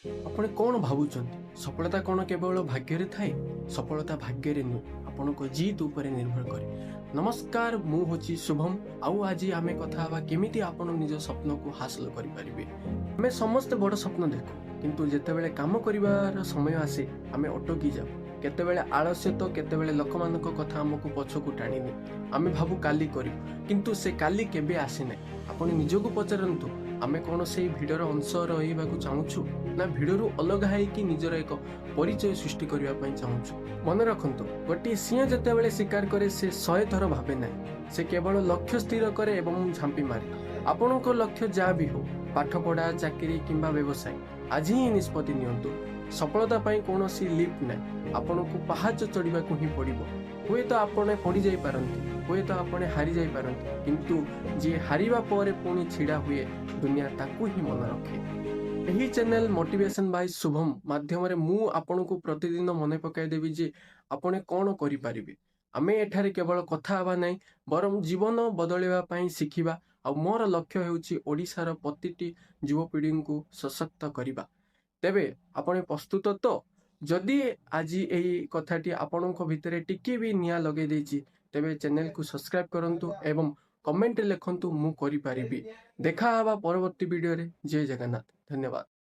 ଆପଣ କ'ଣ ଭାବୁଛନ୍ତି, ସଫଳତା କ'ଣ କେବଳ ଭାଗ୍ୟରେ ଥାଏ? ସଫଳତା ଭାଗ୍ୟରେ ନୁହେଁ, ଆପଣଙ୍କ ଜିଦ୍ ଉପରେ ନିର୍ଭର କରେ। ନମସ୍କାର, ମୁଁ ହେଉଛି ଶୁଭମ ଆଉ ଆଜି ଆମେ କଥା ହେବା କେମିତି ଆପଣ ନିଜ ସ୍ୱପ୍ନକୁ ହାସଲ କରିପାରିବେ। ଆମେ ସମସ୍ତେ ବଡ଼ ସ୍ୱପ୍ନ ଦେଖୁ, କିନ୍ତୁ ଯେତେବେଳେ କାମ କରିବାର ସମୟ ଆସେ, ଆମେ ଅଟକି ଯାଉ। କେତେବେଳେ ଆଳସ୍ୟ ତ କେତେବେଳେ ଲୋକମାନଙ୍କ କଥା ଆମକୁ ପଛକୁ ଟାଣିନିଏ। ଆମେ ଭାବୁ କାଲି କରିବୁ, କିନ୍ତୁ ସେ କାଲି କେବେ ଆସେ ନାହିଁ। ଆପଣ ନିଜକୁ ପଚାରନ୍ତୁ, ଆମେ କ'ଣ ସେଇ ଭିଡ଼ର ଅଂଶ ରହିବାକୁ ଚାହୁଁଛୁ ନା ଭିଡ଼ରୁ ଅଲଗା ହେଇକି ନିଜର ଏକ ପରିଚୟ ସୃଷ୍ଟି କରିବା ପାଇଁ ଚାହୁଁଛୁ? ମନେ ରଖନ୍ତୁ, ଗୋଟିଏ ସିଂହ ଯେତେବେଳେ ଶିକାର କରେ, ସେ 100 ଥର ଭାବେ ନାହିଁ। ସେ କେବଳ ଲକ୍ଷ୍ୟ ସ୍ଥିର କରେ ଏବଂ ଝାମ୍ପି ମାରେ। ଆପଣଙ୍କ ଲକ୍ଷ୍ୟ ଯାହା ବି ହଉ, ପାଠପଢ଼ା, ଚାକିରି କିମ୍ବା ବ୍ୟବସାୟ, ଆଜି ହିଁ ନିଷ୍ପତ୍ତି ନିଅନ୍ତୁ। ସଫଳତା ପାଇଁ କୌଣସି ଲିଫ୍ଟ ନାହିଁ, ଆପଣଙ୍କୁ ପାହାଚ ଚଢ଼ିବାକୁ ହିଁ ପଡ଼ିବ। ହୁଏତ ଆପଣ ପଡ଼ିଯାଇପାରନ୍ତି, ହୁଏତ ଆପଣ ହାରି ଯାଇପାରନ୍ତି, କିନ୍ତୁ ଯିଏ ହାରିବା ପରେ ପୁଣି ଛିଡ଼ା ହୁଏ, ଦୁନିଆ ତାକୁ ହିଁ ମନେ ରଖେ। ଏହି ଚ୍ୟାନେଲ ମୋଟିଭେସନ ବାଇ ଶୁଭମ ମାଧ୍ୟମରେ ମୁଁ ଆପଣଙ୍କୁ ପ୍ରତିଦିନ ମନେ ପକାଇଦେବି ଯେ ଆପଣ କ'ଣ କରିପାରିବେ। ଆମେ ଏଠାରେ କେବଳ କଥା ହେବା ନାହିଁ, ବରଂ ଜୀବନ ବଦଳିବା ପାଇଁ ଶିଖିବା। ଆଉ ମୋର ଲକ୍ଷ୍ୟ ହେଉଛି ଓଡ଼ିଶାର ପ୍ରତିଟି ଯୁବପିଢ଼ିଙ୍କୁ ସଶକ୍ତ କରିବା। ତେବେ ଆପଣ ପ୍ରସ୍ତୁତ ତ? ଯଦି ଆଜି ଏହି କଥାଟି ଆପଣଙ୍କ ଭିତରେ ଟିକେ ବି ନିଆଁ ଲଗେଇ ଦେଇଛି, ତେବେ ଚ୍ୟାନେଲକୁ ସବସ୍କ୍ରାଇବ କରନ୍ତୁ ଏବଂ କମେଣ୍ଟରେ ଲେଖନ୍ତୁ, "ମୁଁ କରିପାରିବି।" ଦେଖା ହେବା ପରବର୍ତ୍ତୀ ଭିଡ଼ିଓରେ। ଜୟ ଜଗନ୍ନାଥ, ଧନ୍ୟବାଦ।